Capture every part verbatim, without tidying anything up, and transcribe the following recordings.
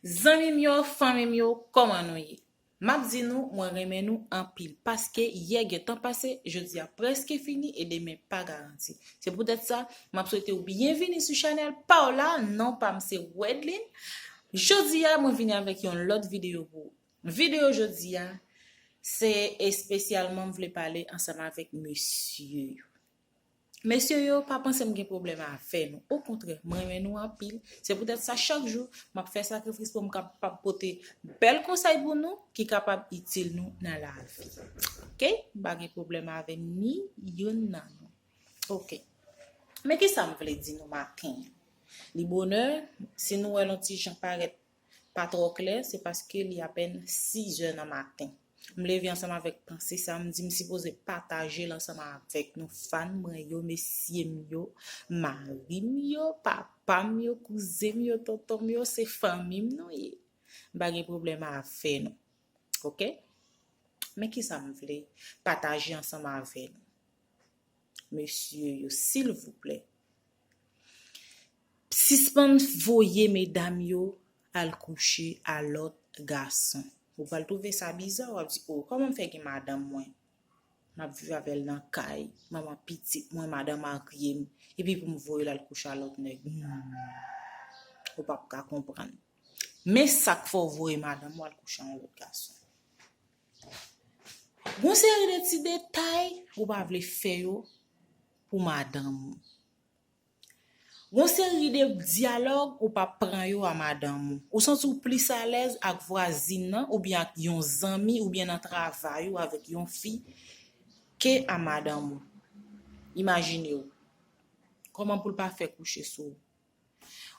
Zanmi m yo, fanmi m yo, kòman nou ye? M ap di nou, mwen renmen nou anpil, paske yè gentan pase, jodi a prèske fini e demen pa garanti. Se poutèt sa, m ap swete w byenvini sou chanèl pa w la, non pa m se Wedlin. Jodi a, mwen vini avèk yon lòt videyo pou ou. Videyo jodi a, se espesyalman m vle pale ansanm avèk mesye yo. Mesye yo, pa panse m gen pwoblèm avè nou. Okontrè, m renmen nou anpil. Se poutèt sa, chak jou, m ap fè sakrifis pou m kapab pote bèl konsèy pou nou ki kapab itil nou nan lavi. Oke? M pa gen pwoblèm avè ni youn nan nou. Oke. Men ki sa m vle di nou maten an? Li bonè, si nou wè l yon ti jan parèt pa twò klè, se paske li apèn sizè nan maten. M leve ansanm avèk panse sa, m di m sipoze pataje l ansanm avèk nou fan mwen yo, mesye m yo, mari m yo, papa m yo, kouzen m yo, tonton m yo, se fanmi m nou ye. M pa gen pwoblèm avè nou. Oke? Men ki sa m vle pataje ansanm avè nou? Mesye yo, silvouplè, sispann voye medam yo al kouche a lòt gason. Ou pral twouve sa biza, w ap di, "O, kòman m fè gen madanm mwen? M ap viv avè l nan kay, manman pitit mwen, madanm marye m, epi pou m voye l al kouche a lòt nèg?" Hmm. Ou p ap ka konprann. Men sa k fè w voye madanm ou al kouche a yon lòt gason. Gon seri de ti detay ou pa vle fè yo pou madanm ou. Gon seri de dyalòg ou p ap pran yo a madanm ou. Ou santi w plis alèz ak vwazin nan oubyen ak yon zanmi oubyen nan travay ou avèk yon fi ke a madanm ou. Imajine w. Kòman pou l pa fè kouche sou ou?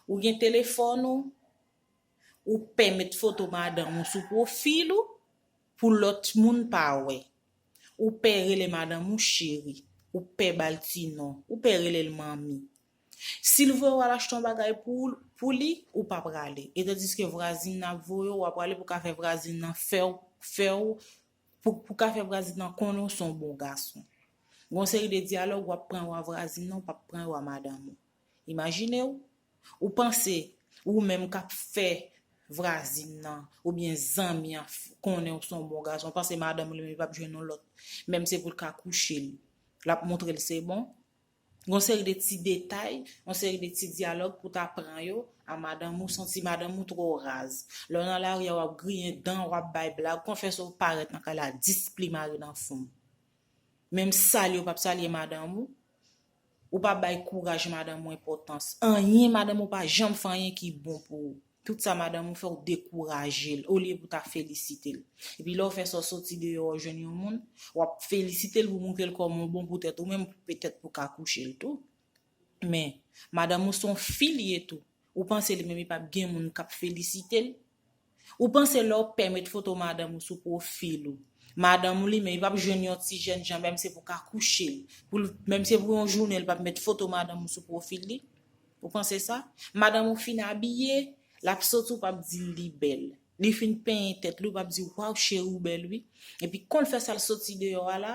Ou gen telefòn ou, ou pè met foto madanm ou sou pwofil ou pou lòt moun pa wè. Ou pè rele madanm ou cheri. Ou pè ba l ti non. Ou pè rele l manmi. Si l voye w al achte yon bagay pou, pou li, ou pa prale. E tandiske vwazin nan ap voye w, w ap prale pou ka fè vwazin nan fè w, fè w, pou, pou ka fè vwazin nan konnen w se yon bon gason. Gon seri de dyalòg w ap pran yo a vwazin nan, w p ap pran yo a madanm ou. Imajine w, ou panse ou menm k ap fè vwazin nan oubyen zanmi an f-, konnen w se yon bon gason, w panse madanm ou li menm li p ap jwenn yon lòt, menm se pou l ka kouche l, l ap montre l se bon. Gon seri de ti detay, yon seri de ti dyalòg pou ta pran yo a madanm ou, santi madanm ou twò raz. Lè w nan lari a, w ap griyen dan, w ap bay blag, konfèse w parèt nan kay la, dis pli mare nan fon. Menm salye w p ap salye madanm ou. Ou pa bay kouraj madanm ou enpòtans. Anyen, madanm ou pa janm fè anyen ki bon pou ou. Tout sa madanm ou fè, w dekouraje l, olye pou ta felisite l. Epi lè w fè sa, w soti deyò, w jwenn yon moun, w ap felisite l pou montre l kòman w bon pou tèt ou menm, petèt pou ka kouche l tou. Men, madanm ou se yon fi l ye tou. Ou panse li menm li p ap gen moun k ap felisite l? Ou panse lè w pè met foto madanm ou sou pwofil ou, madanm ou li menm li p ap jwenn yon ti jènjan, menm se pou ka kouche l, pou l, menm se pou yon jounen li p ap met foto madanm ou sou pwofil li? Ou panse sa? Madanm ou fin abiye, l ap soti, ou p ap di l li bèl. Li fin penyen tèt li, ou p ap di, "Waw, cheri, ou bèl wi." Epi kon l fè sa, l soti deyò a la,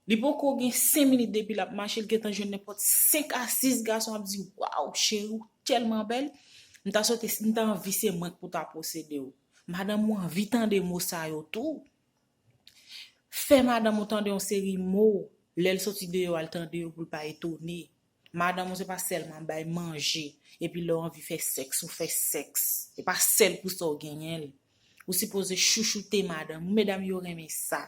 li poko gen senk minit depi l ap mache, l gentan jwenn nenpòt senk a sis gason ap di, "Waw, cheri, ou tèlman bèl. M ta swete, m ta anvi se mwen k pou ta posede w." Madanm ou anvi tande mo sa yo tou. Fè madanm ou tande yon seri mo, lè l soti deyò al tande yo pou l pa etone. Madanm ou se pa sèlman bay manje, epi lè w anvi fè sèks, ou fè sèks. E pa sèl pou sa w genyen l. Ou sipoze chouchoute madanm ou. Medam yo renmen sa.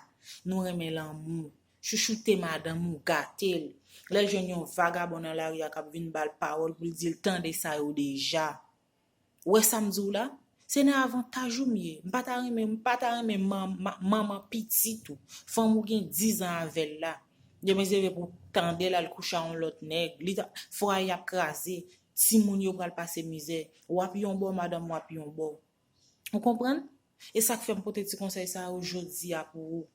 Nou renmen lanmou. Chouchoute madanm ou, gate l. Lè l jwenn yon vagabon nan lari a k ap vin ba l pawòl pou l di l tande sa yo deja. Ou wè sa m di w la? Se nan avantaj ou m ye. M pa ta renmen, m pa ta renmen man-, ma-, manman pitit ou. Fanm ou gen diz an avè l la. Demen se vre pou w tande l al kouche a yon lòt nèg. Li ta, fwaye ap kraze. Timoun yo pral pase mizè. W ap yon bò, madanm w ap yon bò. Ou konprann? E sa k fè m pote ti konsèy sa yo jodi a pou ou.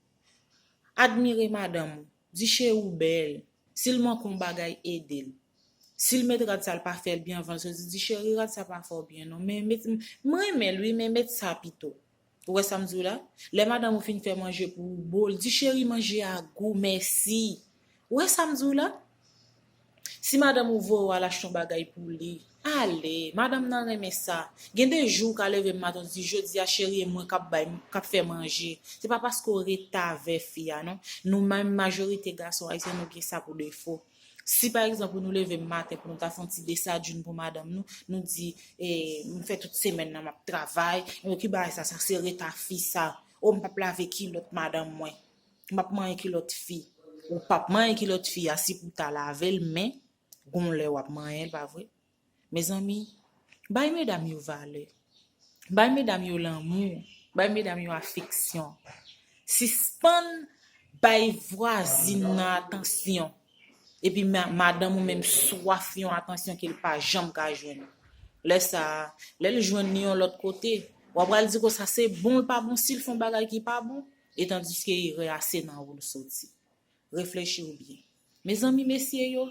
Admire madanm ou. Di cheri w bèl. Si l manke yon bagay, ede l. Si l met rad sa l pa fè l byen, anvan l soti, di cheri, rad sa pa fè w byen non. Men met, m renmen l wi, men met sa pito. Ou wè sa m di w la? Lè madanm ou fin fè manje pou ou, bo l, di cheri, manje a gou, mèsi. Ou wè sa m di w la? Si madanm ou voye w al achte yon bagay pou li, a, Ale, madanm nan renmen sa. Gen de jou ou ka leve maten, ou di, "Jodi a, cheri, e mwen k ap bay, k ap fè manje." Se pa paske w rete avè fi a, non. Nou menm, majorite gason ayisyen, nou gen sa pou defo. Si, pa egzanp, nou leve maten pou nou ta fè yon ti desadjin pou madanm nou, nou di, "E, m fè tout semèn nan, m ap travay." Ki bagay sa, sa se rete a fi sa. "O, m p ap lave kilòt madanm mwen. M p ap manyen kilòt fi." Ou p ap manyen kilòt fi a, si pou w ta lave l, men gon lè w ap manyen l, pa vre? Mezanmi, bay medam yo valè. Bay medam yo lanmou. Bay medam yo afeksyon. Sispann bay vwazin nan atansyon. Epi ma-, madanm ou menm swaf yon atansyon ke l pa janm ka jwenn. Lè sa a, lè l jwenn li yon lòt kote, w ap pral di konsa se bon, l pa bon, si l fè yon bagay ki pa bon, etandiske erè a se nan ou l soti. Reflechi w byen. Mezanmi, mesye yo,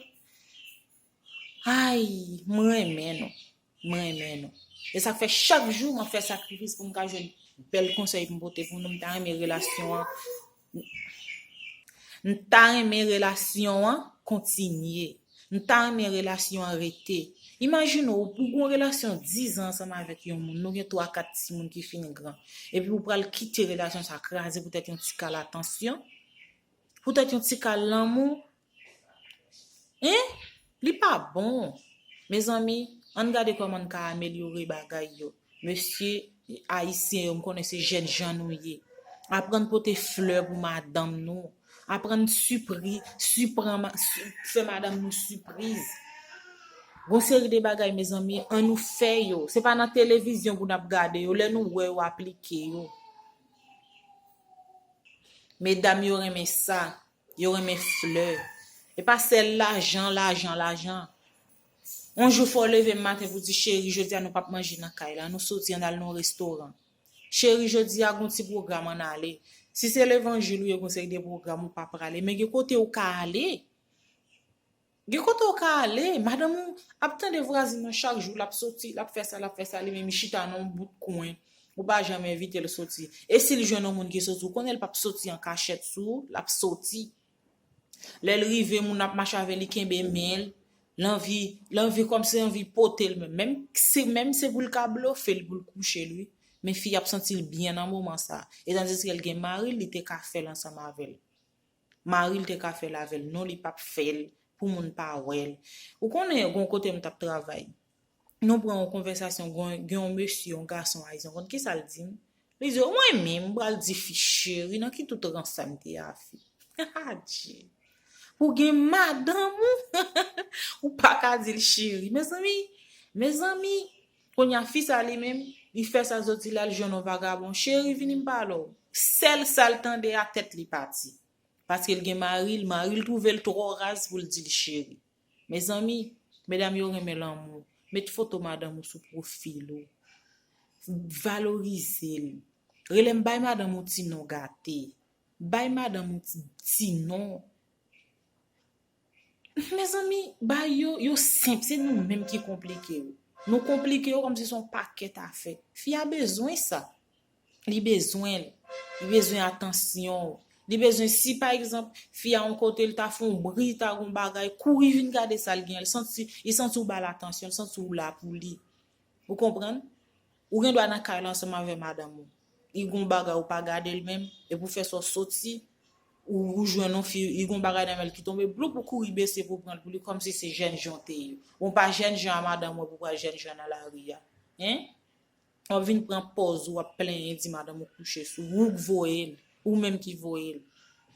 ay, m renmen nou. M renmen nou. E sa k fè chak jou mwen fè sakrifis pou m ka jwenn bèl konsèy pou m pote pou nou. M ta renmen relasyon an, m ta renmen relasyon an kontinye. M ta renmen relasyon an rete. Imajine w, ou gon relasyon diz an ansanm avèk yon moun, nou gen twa, kat timoun ki fin gran. Epi ou pral kite relasyon sa kraze poutèt yon ti kal atansyon, poutèt yon ti kal lanmou. Hein? Li pa bon. Mezanmi, ann gade kòman n ka amelyore bagay yo. Mesye ayisyen yo, m konnen se jèn jan nou ye. Aprann pote flè pou madanm nou. Aprann sipri-, sipran ma-, si-, fè madanm nou sipriz. Gon seri de bagay, mezanmi, ann nou fè yo. Se pa nan televizyon pou n ap gade yo. Lè nou wè yo, aplike yo. Medam yo renmen sa. Yo renmen flè. E pa sèl lajan, lajan, lajan. Yon jou fò w leve maten pou di, "Cheri, jodi a nou p ap manje nan kay la, nou soti, ann al nan yon restoran. Cheri, jodi a gon ti pwogram, ann ale." Si se levanjil ou ye, gon seri de pwogram ou pa prale. Men gen kote ou ka ale. Gen kote ou ka ale. Madanm ou ap tande vwazin nan chak jou, l ap soti, l ap fè sa, l ap fè sa, li menm li chita nan yon bout kwen. Ou pa janm envite l soti. E si l jwenn yon moun ki soti, ou konnen l p ap soti an kachèt sou ou, l ap soti. Lè l rive, moun ap mache avè li, kenbe men l. L anvi, l anvi kòmsi anvi pote l menm. Menm se, menm se pou l ka blofe l, pou l kouche l, wi. Men fi ap santi l byen nan moman sa. E tandiske l gen mari l, li te ka fè l ansanm avè l. Mari l te ka fè l avè l. Non, li p ap fè l pou moun pa wè l. Ou konnen, gon kote m t ap travay. Nou pran yon konvèsasyon, gen, gen yon mesye, yon gason ayisyen, konn kisa l di m? Li di, "Mwen menm, m pral di fi cheri, nan ki tout rans sa m te a fi?" Adje. Pou gen madanm ou, ou pa ka di l cheri. Mezanmi, mezanmi, kounye a fi sa li menm, li fè sa soti la, l jwenn yon vagabon, "Cheri, vini m pale w." Sèl sa l tande a, tèt li pati. Paske l gen mari l, mari l twouve l twò raz pou l di l cheri. Mezanmi, medam yo renmen lanmou. Met foto madanm ou sou pwofil ou. Valorize l. Rele m, bay madanm ou ti non gate. Bay madanm ou ti, ti non. Mezanmi, bagay yo, yo senp, se nou menm ki konplike yo. Nou konplike yo kòmsi se yon pakèt afè. Fi a bezwen sa. Li bezwen l. Li bezwen atansyon w. Li bezwen, si pa egzanp, fi a yon kote, l ta fè yon bri, ta gon bagay, kouri vin gade sa l gen. Li santi, li santi w ba l atansyon, li santi w la pou li. Ou konprann? Ou gen dwa nan kay la ansanm avè madanm ou. Li gon bagay ou pa gade l menm, epi w fè sa w soti, ou, ou jwenn yon fi, li gon bagay nan men l ki tonbe, bloup, ou kouri bese pou pran l pou li, kòmsi se jèn jan w te ye. Bon, pa jèn jan a madanm ou pou pral jèn jan nan lari a. Hein? W ap vin pran pòz ou, w ap plenyen, di madanm ou kouche sou ou, ou k voye l, ou menm ki voye l.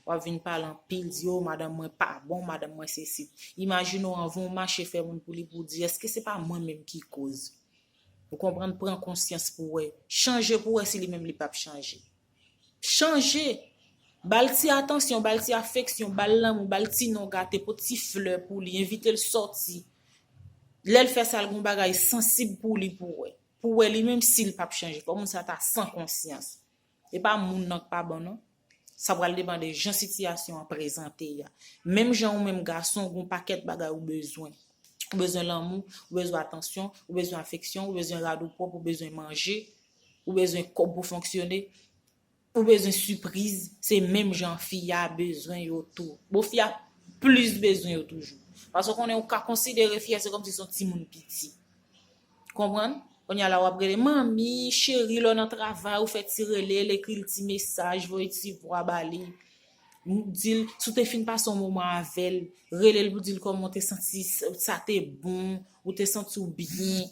W ap vin pale anpil, di, "O, madanm mwen pa bon, madanm mwen sesi." Imajine w anvan w mache fè moun pou li, pou w di, "Èske se pa mwen menm ki koz?" Ou konprann? Pran konsyans pou w wè. Chanje pou w wè si li menm li p ap chanje. Chanje. Ba l ti atansyon, ba l ti afeksyon, ba l lanmou, ba l ti non gate, pot ti flè pou li, envite l sòti. Lè l fè sa, l gon bagay sansib pou li pou w wè. Pou w wè li menm si l p ap chanje. Fò moun sa ta san konsyans. E pa moun nan k pa bon, non. Sa pral depann de jan sitiyasyon an prezante a. Menm jan ou menm gason, ou gon pakèt bagay ou bezwen. Ou bezwen lanmou, ou bezwen atansyon, ou bezwen afeksyon, ou bezwen rad ou pwòp, ou bezwen manje, ou bezwen kòb pou fonksyone, ou bezwen sipriz, se menm jan fi a bezwen yo tou. Bon, fi a plis bezwen yo toujou. Paske w konnen ou ka konsidere fi a se kòmsi se yon timoun piti. Konprann? Kounye a la w ap rele manmi, cheri, lè w nan travay, ou fè ti rele l, ekri l ti mesaj, voye ti vwa ba li. Di l, si w te fin pase yon moman avè l, rele l pou di l kòman w te santi, sa te bon, ou te santi w byen.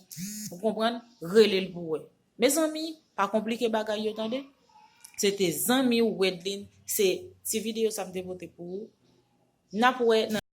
Ou konprann? Rele l pou wè. Mezanmi, pa konplike bagay yo, tande. Se te zanmi w, Wedlin. Se ti videyo sa m te pote pou ou. N ap wè nan